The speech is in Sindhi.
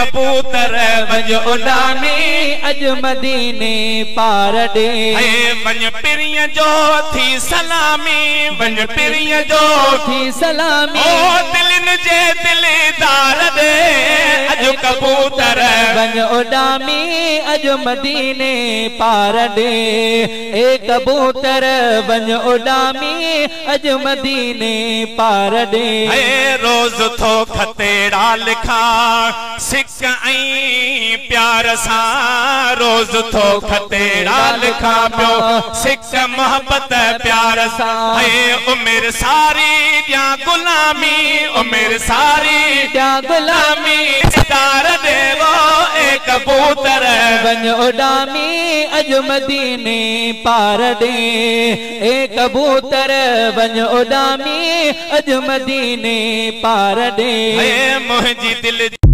ڪبوتر وڃ اڏامي اڄ مديني پار ڏي. وڃ پرينءَ جو ٿي سلامي، وڃ پرينءَ جو ٿي سلامي، او دلين جي دلدار ڏي. اڄ ڪبوتر وڃ اڏامي اڄ مديني پار ڏي. اي ڪبوتر وڃ اڏامي اڄ مديني پار ڏي. روز ٿو کتيڙا لکان سڪ ۽ پيار سان، روز ٿو کتيڙا لکان پيو سڪ محبت پيار سان. عمر ساري ڏيان غلامي، عمر ساري ڏيان غلامي، دار ڏيو. اي ڪبوتر وڃ اڏامي اڄ مديني پار ڏي. اي ڪبوتر وڃ اڏامي اڄ مديني پار ڏي. منهنجي دل